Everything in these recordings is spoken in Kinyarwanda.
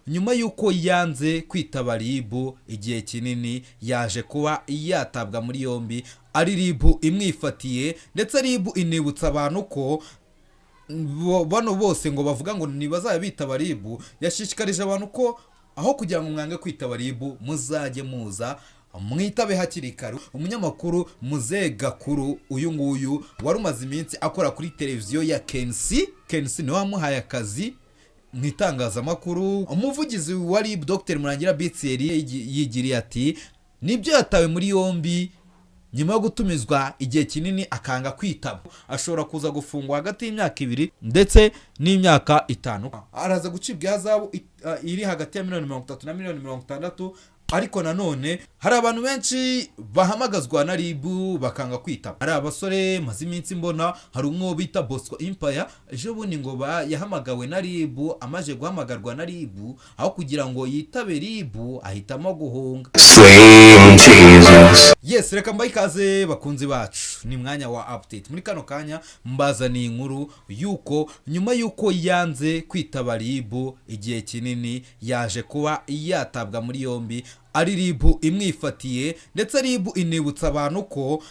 Nyuma y'uko yanze kwitaba RIB igihe kinini, yaje kuba yatabwa muri yombi ari RIB imwifatiye. Ndetse RIB inibutsa abantu ko bano bose ngo bavuga ngo ntibazajya bitaba RIB. Yashishikarije abantu ko aho kugira ngo mwange kwitaba RIB, muzajye muza mwitabe hakiri kare. Umunyamakuru Muzehe Gakuru, uyu nguyu wari umaze iminsi akora kuri televiziyo ya KNC, KNC niwe wamuhaye akazi mu itangazamakuru. Umuvugizi wa RIB, Dr Murangira B Thierry, yigiriye ati: "Nibyo, yatawe muri yombi nyuma yo gutumizwa igihe kinini akanga kwitaba." Ashobora kuza gufungwa hagati y'imyaka 2 ndetse n'imyaka 5. Araza gucibwa ihazabu iri hagati ya miliyoni 30 na miliyoni 60. Ariko nanone hari abantu benshi bahamagazwa na RIB bakanga kwitaba. Hari abasore maze iminsi mbona, hari umwe bita Bosco Impaya, ejo bundi ngo yahamagawe na RIB. Amaze guhamagarwa na RIB, aho kugira ngo yitabe RIB ahitamo guhunga. Slim Jesus. Yes, reka mbahe ikaze bakunzi bacu, ni mwanya wa update. Muri kano kanya mbazaniye inkuru yuko nyuma yuko yanze kwitaba RIB igihe kinini, yaje kuba yatabwa muri yombi ari RIB imwifatiye. Ndetse RIB inibutsa abantu ko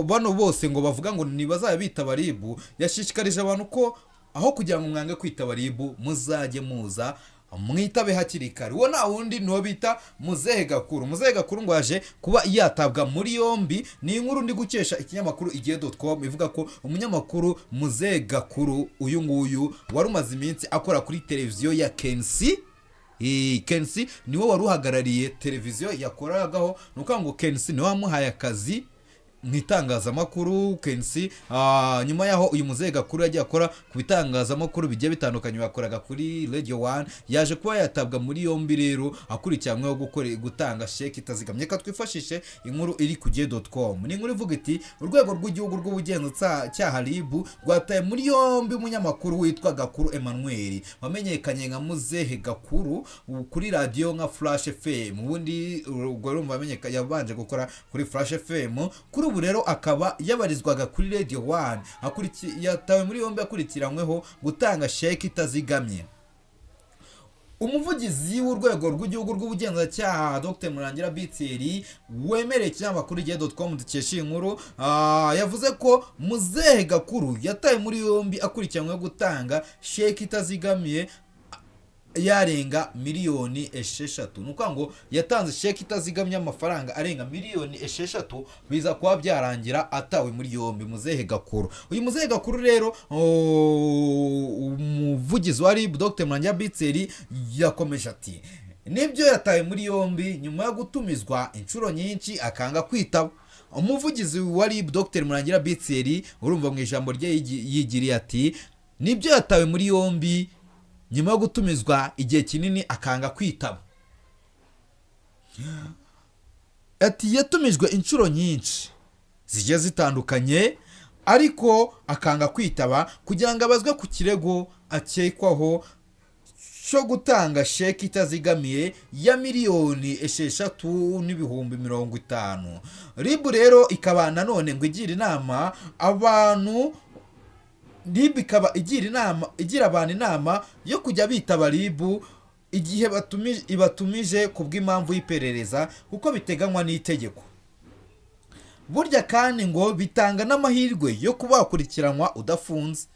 bano bose ngo bavuga ngo ntibazajya bitaba RIB. Yashishikarije abantu ko aho kugira ngo mwange kwitaba RIB, muzajye muza mwitabe hakiri kare. Uwo nta wundi ni uwo bita Muzehe Gakuru. Muzehe Gakuru ngo yaje kuba yatabwa muri yombi. Ni inkuru ndi gukesha ikinyamakuru igihe.com, ivuga ko umunyamakuru Muzehe Gakuru, uyu nguyu wari umaze iminsi akora kuri televiziyo ya KNC, KNC niwe wari uhagarariye televiziyo yakoragaho. Ni ukuvuga ngo KNC niwe wamuhaye akazi mu itangazamakuru. KNC, nyuma yaho uyu Muzehe Gakuru yagiye akora ku bitangazamakuru bigiye bitandukanye, bakoraga kuri Radio One. Yaje kuba yatabwa muri yombi rero akurikiranyweho gutanga sheki itazigamye. Reka twifashishe inkuru iri ku gihe.com. Ni inkuru ivuga iti: "Urwego rw'Igihugu rw'Ubugenzacyaha, RIB, rwataye muri yombi umunyamakuru witwa Gakuru Emmanuel wamenyekanye nka Muzehe Gakuru kuri radiyo nka Flash FM." Ubundi ubwo urumva yabanje gukora kuri Flash FM, kuri ubu rero akaba yabarizwaga kuri Radio One. Yatawe muri yombi akurikiranyweho gutanga sheki itazigamye. Umuvugizi w'Urwego rw'Igihugu rw'Ubugenzacyaha, Dr Murangira B Thierry, wemereye ikinyamakuru igihe.com dukesha iyi nkuru, yavuze ko Muzehe Gakuru yatawe muri yombi akurikiranyweho gutanga sheki itazigamiye yarenga miliyoni 6. Ni ukuvuga ngo yatanze sheki itazigamye amafaranga arenga miliyoni 6, biza kuba byarangira atawe muri yombi Muzehe Gakuru. Uyu Muzehe Gakuru rero, umuvugizi wa RIB, Dr Murangira B Thierry, yakomeje ati: "Nibyo, yatawe muri yombi nyuma yo gutumizwa inshuro nyinshi akanga kwitaba." Umuvugizi wa RIB, Dr Murangira B Thierry, urumva mu ijambo rye yigiriye ati: "Nibyo, yatawe muri yombi nyuma yo gutumizwa igihe kinini akanga kwitaba." Ati: "Yatumijwe inshuro nyinshi zigiye zitandukanye ariko akanga kwitaba kugira ngo abazwe ku kirego akekwaho cyo gutanga sheki itazigamiye ya miliyoni 6 n'ibihumbi 50." RIB rero ikaba nanone ngo igira inama abantu, RIB ikaba igira inama, igira abantu inama yo kujya bitaba RIB igihe ibatumije ku bw'impamvu y'iperereza, kuko biteganywa n'itegeko. Burya kandi ngo bitanga n'amahirwe yo kuba wakurikiranwa udafunze.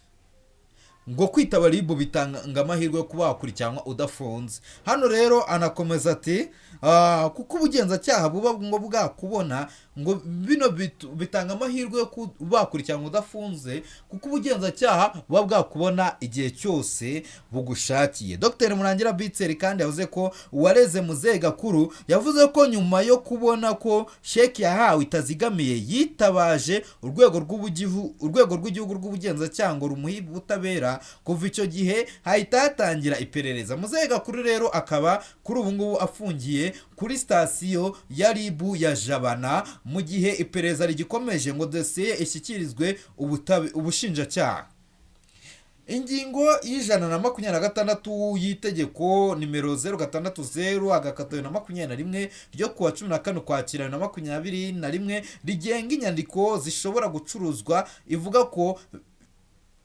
Ngo kwitaba RIB bitanga amahirwe yo kuba wakurikiranwa udafunze. Hano rero anakomeza ati: "Kuko ubugenzacyaha buba ngo bwakubona." Ngo bino bitanga amahirwe yo kuba wakurikiranwa udafunze kuko ubugenzacyaha buba bwakubona igihe cyose bugushakiye. Dr Murangira B Thierry kandi yavuze ko uwareze Muzehe Gakuru yavuze ko nyuma yo kubona ko sheki yahawe itazigamiye, yitabaje Urwego rw'Igihugu rw'Ubugenzacyaha ngo rumuhe ubutabera. Kuva icyo gihe hahita hatangira iperereza. Muzehe Gakuru rero akaba kuri ubu ngubu afungiye kuri sitasiyo ya RIB ya Jabana mu gihe iperereza rigikomeje ngo dosiye ishyikirizwe ubushinjacyaha. Ingingo ya 126 y'itegeko nimero 060/2021 ryo kuwa 14 Ukwakira 2021 rigenga inyandiko zishobora gucuruzwa, ivuga ko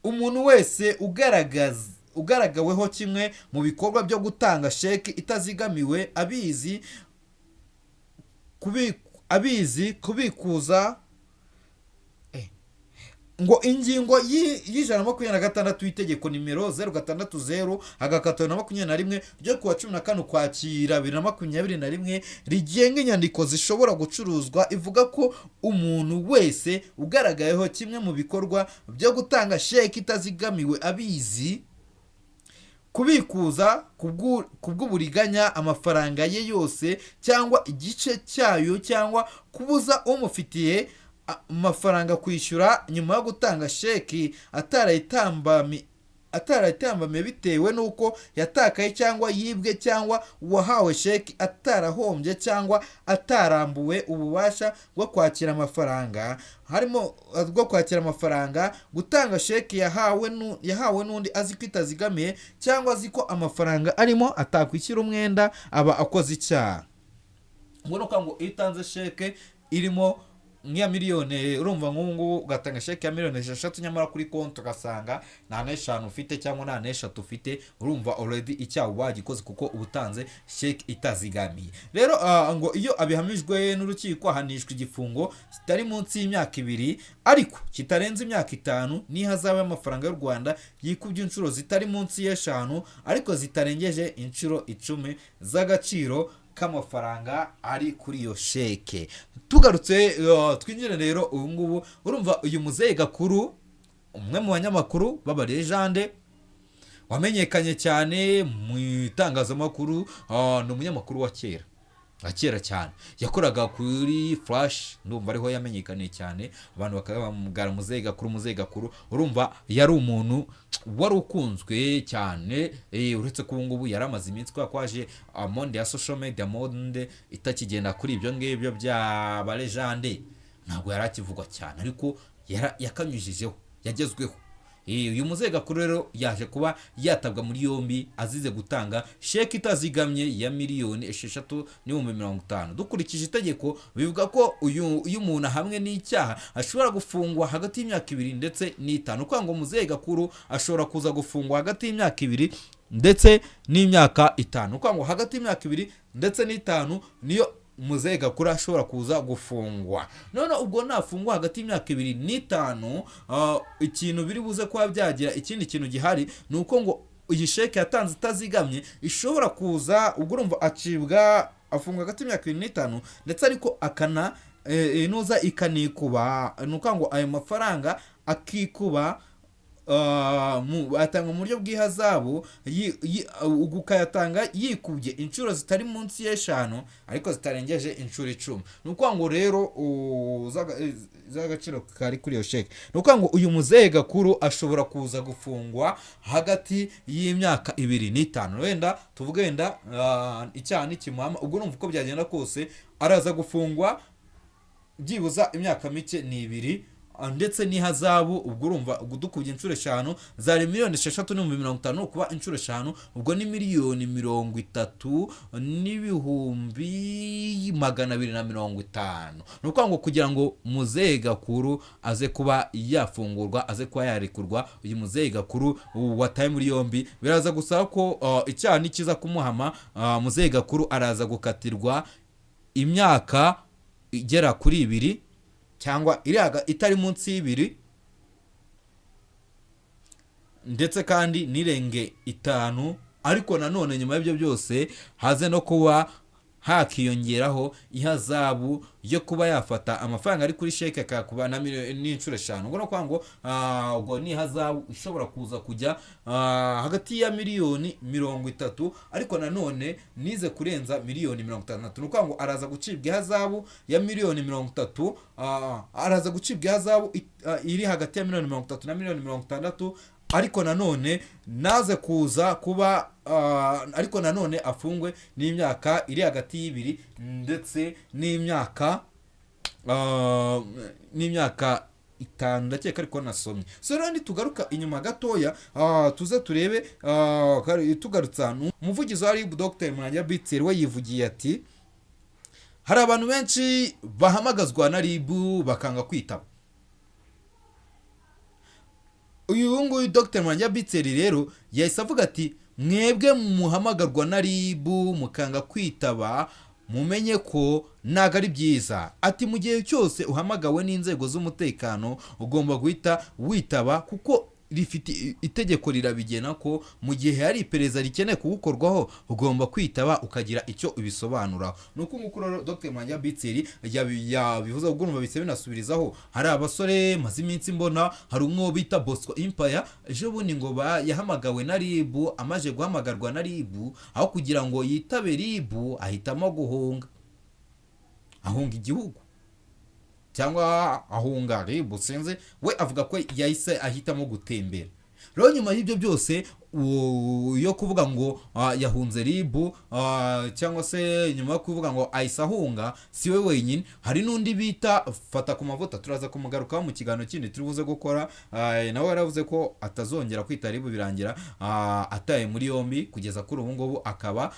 umuntu wese ugaragaza Ugaragaweho kimwe mu bikorwa byo gutanga sheki itazigamiwe abizi, abizi kubikuza ngo ingingo y'126 y'itegeko nimero 060/2021 ryo kuwa 14 Ukwakira 2021 rigenga inyandiko zishobora gucuruzwa, ivuga ko umuntu wese ugaragayeho kimwe mu bikorwa byo gutanga sheki itazigamiwe abizi, kubikuza kubw'uburiganya amafaranga ye yose cyangwa igice cyayo, cyangwa kubuza umufitiye amafaranga kwishyura nyuma yo gutanga sheki atarayitambamiye bitewe n'uko yatakaye cyangwa yibwe, cyangwa uwahawe sheki atarahombye cyangwa atarambuwe ububasha bwo kwakira amafaranga, harimo bwo kwakira amafaranga, gutanga sheki yahawe n'undi azi ko itazigamiye cyangwa azi ko amafaranga arimo atakwishyura umwenda, aba akoze icyaha. Ngo ni ukuvuga ngo iyo utanze sheke irimo nk'iya miliyoni, urumva nk'ubu ngubu ugatanga sheke ya miliyoni 6, nyamara kuri konti ugasanga nta n'eshanu ufite cyangwa nta n'eshatu ufite, urumva already icyaha uba wagikoze kuko uba utanze sheke itazigamiye. Rero ngo iyo abihamijwe n'urukiko ahanishwa igifungo kitari munsi y'imyaka 2 ariko kitarenze imyaka 5, n'ihazabu y'amafaranga y'u Rwanda yikubye inshuro zitari munsi y'eshanu ariko zitarengeje inshuro 10 z'agaciro k'amafaranga ari kuri iyo sheke. Tugarutse, twinjire rero ubu ngubu, urumva uyu muzehe Gakuru, umwe mu banyamakuru b'abalegend wamenyekanye cyane mu itangazamakuru, ni umunyamakuru wa kera, wa kera cyane, yakoraga kuri Flash, ndumva ariho yamenyekaniye cyane, abantu bakaba bamubwira muzehe Gakuru, muzehe Gakuru. Urumva yari umuntu wari ukunzwe cyane, uretse ko ubu ngubu yari amaze iminsi, kubera ko haje monde ya social media, monde itakigenda kuri ibyo ngibyo bya balegend, ntabwo yari akivugwa cyane, ariko yakanyujijeho, yagezweho. Uyu muzehe Gakuru rero yaje kuba yatabwa muri yombi azize gutanga sheke itazigamye ya miliyoni 6,050,000. Dukurikije itegeko, bivuga ko uyu iyo umuntu ahamwe n'icyaha ashobora gufungwa hagati y'imyaka 2 ndetse n'itanu. Ukuvuga ngo muzehe Gakuru ashobora kuza gufungwa hagati y'imyaka 2 ndetse n'imyaka 5. Ukuvuga ngo hagati y'imyaka 2 ndetse n'itanu niyo muzehe Gakuru ashobora kuza gufungwa. None ubwo nafungwa hagati y'imyaka 2 n'itanu, ikintu biri buze kuba byagira, ikindi kintu gihari ni uko ngo iyi sheke yatanze itazigamye ishobora kuza, ubwo urumva acibwa, afungwa hagati y'imyaka 2 n'itanu, ndetse ariko akana inuza ikanikuba, ni ukuvuga ngo ayo mafaranga akikuba, atanga mu buryo bw'ihazabu, ukayatanga yikubye inshuro zitari munsi y'eshanu ariko zitarengeje inshuro 10. Ni ukuvuga ngo rero z'agaciro kari kuri iyo sheke. Ni ukuvuga ngo uyu muzehe Gakuru ashobora kuza gufungwa hagati y'imyaka 2 n'itanu. Wenda tuvuge wenda icyaha nikimuhama, ubwo urumva uko byagenda kose araza gufungwa byibuza imyaka mike ni 2, ndetse n'ihazabu. Ubwo urumva ubwo dukubye inshuro eshanu zari miliyoni 6,050,000, kuba inshuro eshanu ubwo ni miliyoni 30,250,000. Ni ukuvuga ngo kugira ngo muzehe Gakuru aze kuba yafungurwa, aze kuba yarekurwa, uyu muzehe Gakuru watawe muri yombi, biraza gusaba ko icyaha nikiza kumuhama, muzehe Gakuru araza gukatirwa imyaka igera kuri 2 cyangwa itari munsi y'ibiri ndetse kandi nirenge 5, ariko nanone nyuma y'ibyo byose haze no kuba hakiyongeraho ihazabu yo kuba yafata amafaranga ari kuri sheke akayakuba na miliyoni n'inshuro eshanu. Ubwo ni ukuvuga ngo ubwo ni ihazabu ishobora kuza kujya hagati ya miliyoni 30 ariko nanone nize kurenza miliyoni 60. Ni ukuvuga ngo araza gucibwa ihazabu ya miliyoni 30, araza gucibwa ihazabu iri hagati ya miliyoni 30 na miliyoni 60, ariko nanone naze kuza kuba ariko nanone afungwe n'imyaka iri hagati y'ibiri ndetse n'imyaka 5, ndakeka ariko nasomye. So rero nitugaruka inyuma gatoya, tuze turebe, tugarutse ahantu umuvugizi wa RIB Dr Murangira Biteri we yivugiye ati hari abantu benshi bahamagazwa na RIB bakanga kwitaba. Uyu nguyu Dr Murangira Bitseri rero yahise avuga ati: "Mwebwe muhamagarwa na RIB mukanga kwitaba, mumenye ko ntabwo ari byiza." Ati: "Mu gihe cyose uhamagawe n'inzego z'umutekano ugomba guhita witaba, kuko rifite itegeko rirabigena ko mu gihe hari iperereza rikeneye kugukorwaho ugomba kwitaba ukagira icyo ubisobanuraho." Ni uku nguku rero Dr Murangira Bitseri yabivuze. Ubwo urumva bise binasubirizaho. Hari abasore maze iminsi mbona, hari umwe bita Bosco Impaya, ejo bundi ngo yahamagawe na RIB. Amaze guhamagarwa na RIB, aho kugira ngo yitabe RIB ahitamo guhunga, ahunga igihugu cyangwa ahunga RIB, sinzi. We avuga ko yahise ahitamo gutembera. Rero nyuma y'ibyo byose yo kuvuga ngo yahunze RIB, cyangwa se nyuma yo kuvuga ngo ahise ahunga, si we wenyine, hari n'undi bita Fata ku Mavuta, turaza kumugarukaho mu kiganiro kindi turi buze gukora. Nawe yaravuze ko atazongera kwita RIB, birangira ataye muri yombi, kugeza kuri ubu ngubu akaba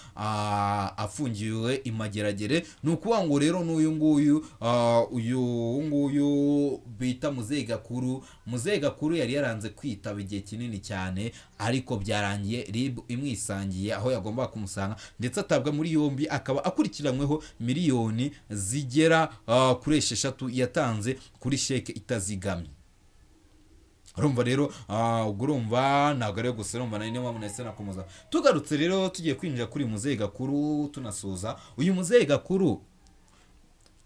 afungiwe imageragere. Ni ukuvuga ngo rero n'uyu nguyu, uyu nguyu bita Muzehe Gakuru, Muzehe Gakuru yari yaranze kwitaba igihe kinini cyane, ariko byarangiye RIB imwisangiye aho yagombaga kumusanga, ndetse atabwa muri yombi, akaba akurikiranyweho miliyoni zigera kuri 6 yatanze kuri sheke itazigamye. Urumva rero, ubwo urumva ntabwo ari gusa, urumva niyo mpamvu nahise nakomeza. Tugarutse rero, tugiye kwinjira kuri Muzehe Gakuru tunasuza. Uyu Muzehe Gakuru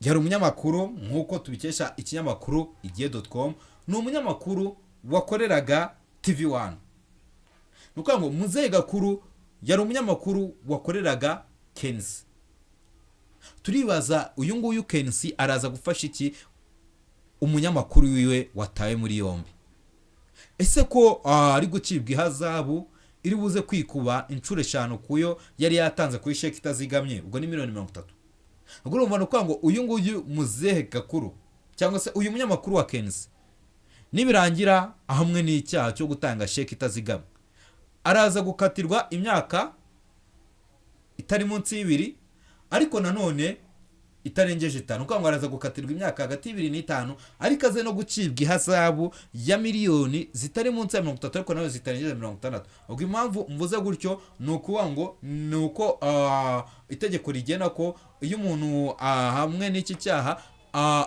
yari umunyamakuru, nk'uko tubikesha ikinyamakuru igihe.com, ni umunyamakuru wakoreraga TV One. Ni ukuvuga ngo Muzehe Gakuru yari umunyamakuru wakoreraga KNC. Turibaza, uyu nguyu KNC araza gufasha iki umunyamakuru wiwe watawe muri yombi? Ese ko ari gucibwa ihazabu iri buze kwikuba inshuro 5 kuyo yari yatanze kuri sheke itazigamye, ubwo ni miliyoni 30. Ubwo urumva ni ukuvuga ngo uyu nguyu Muzehe Gakuru cyangwa se uyu munyamakuru wa KNC, nibirangira ahamwe n'icyaha cyo gutanga sheke itazigamye, araza gukatirwa imyaka itari munsi y'ibiri ariko nanone itarengeje 5. Kuko ngo araza gukatirwa imyaka hagati y'ibiri n'itanu, ariko aze no gucibwa ihazabu ya miliyoni zitari munsi ya 30 ariko nawe zitarengeje 60. Ubwo impamvu mvuze gutyo ni ukuvuga ngo ni uko itegeko rigena ko iyo umuntu ahamwe n'iki cyaha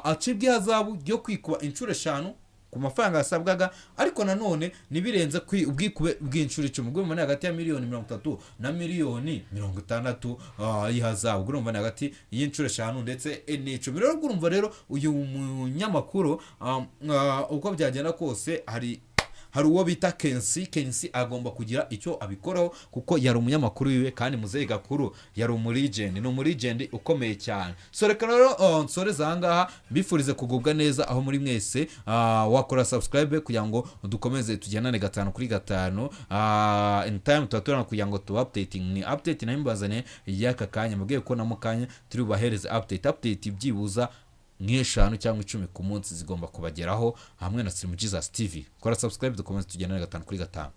acibwa ihazabu ryo kwikuba inshuro 5 ku mafaranga yasabwaga, ariko nanone ntibirenze ubwikube bw'inshuro 10. Ubwo ni hagati ya miliyoni 30 na miliyoni 60 y'ihazabu. Ubwo urumva ni hagati y'inshuro 5 ndetse n'10. Rero ubwo urumva rero uyu munyamakuru, uko byagenda kose, hari uwo bita KNC. KNC agomba kugira icyo abikoraho kuko yari umunyamakuru wiwe, kandi Muzehe Gakuru yari umulegend, ni umulegend ukomeye cyane. So reka rero nsoreze ahangaha, mbifurize kugubwa neza aho muri mwese. Wakora subscribe kugira ngo dukomeze tugendane gatanu kuri gatanu. In time tuba turana kugira ngo tuba updating. Ni update nayo mbazane y'aka kanya, mubwiye ko na mukanya turi bubahereze update byibuza nk'eshanu cyangwa 10 ku munsi zigomba kubageraho hamwe na Slim Jesus TV. Kora subscribe dukomeze tugendane gatanu kuri gatanu.